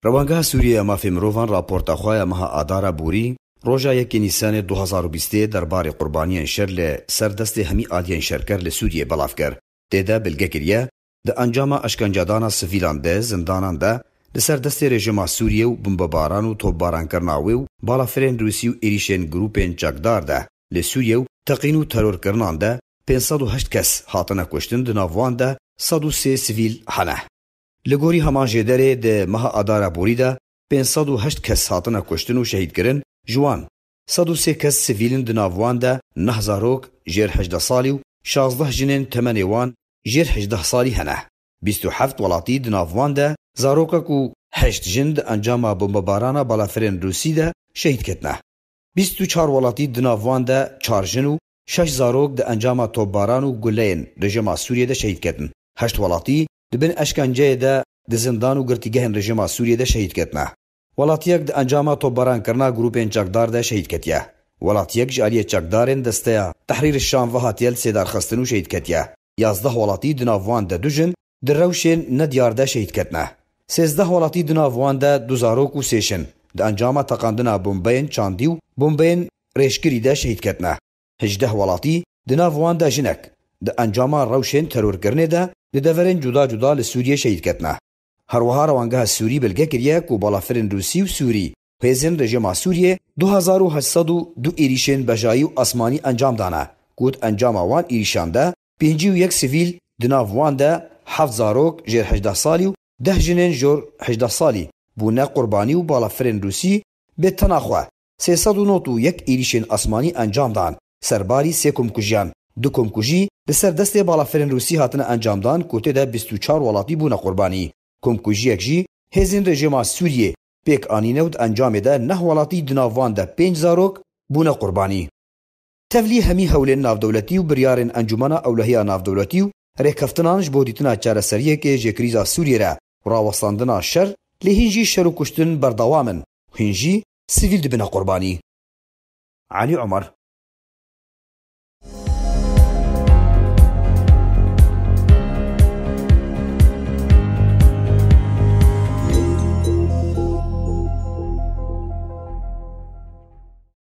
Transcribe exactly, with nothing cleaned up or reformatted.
Rewangeha Sûriyê ya Mafê Mirovan raporta xwe ya meha Adara borî, roja yekê Nîsanê du hezar û bîstê derbarê qurbaniyên şer li ser destê hemî aliyên şerker li Sûriyê belav kir. Tê de bilge kiriye, di encama eşkencedana sivîlan de zindanan de li ser destê rejîma Sûriyê û bombebaran û topbarankirina wê û balafirên Rûsî û êrîşên grûpên çekdar de li Sûriyê û teqîn û terorkirinan de pênc sed û heşt kes hatine kuştin, di nav wan de sed û sê sivîl hene. Li gorî heman jêderê, di meha Adara borî de pênc sed û heşt kes hatine kuştin û şehîdkirin, ji wan sed û sê kes sivîl in, di nav wan de neh zarok jêr hejdeh salî û şazdeh jinên temenê wan jêr hejdeh salî hene. Bîst û heft welatî, di nav wan de zarokek û heşt jin, di encama bombebarana balafirên Rûsî de şehîd ketine. Bîst û çar welatî, di nav wan de çar jin û şeş zarok, di encama topbaran û guleyên rejîma Sûriyê de şehîd ketin. Heşt welatî di bin eşkenceyê de di zindan û girtîgehên rejîma Sûriyê de şehîd ketine. Welatiyek di encama topbarankirina grûpên çekdar de şehîd ketiye. Welatiyek ji aliyê çekdarên Desteya Tehrîr Şam ve hatiye li sêdarxistin û şehîd ketiye. Yazdeh welatî, di nav wan de du jin, di rewşên nediyar de şehîd ketine. Sêzdeh welatî, di nav wan de du zarok û sê jin, di encama teqandina bombeyên çandî û bombeyên rêjkirî de şehîd ketine. Hejdeh welatî, di nav wan de jinek, di encama rewşên terorkirinê de di deverên cuda cuda li Sûriyê şehîd ketine. Her wiha Rewangeha Sûrî bilge kiriye ku balafirên Rûsî û Sûrî, hêzên rejîma Sûriyê, du hezar û heşt sed û du êrîşên bejayî û asmanî encam dane, ku di encama wan êrîşan de pêncî û yek sivîl, di nav wan de heft zarok jêr hejdeh salî û deh jinên jor hejdeh salî, bûne qurbanî û balafirên Rûsî bê tena xwe sê sed û nod û yek êrîşên asmanî encam dan, serbarî sê komkujiyan. Du komkujî li ser destê balafirên Rûsî hatine encamdan, ku tê de bîst û çar welatî bûne qurbanî. Komkujiyek jî hêzên rejîma Sûriyê pêk anîne û di encamê de neh welatî, di nav wan de pênc zarok, bûne qurbanî. Tevlî hemî hewlên navdewletî û biryarên Encûmena Ewlehiya Navdewletî û rêkeftinan ji bo dîtina çareseriyekê ji krîza Sûriyê re û rawestandina şer, lê hîn jî şer û kuştin berdewam in û hîn jî sivîl dibine qurbanî. Elî Omer,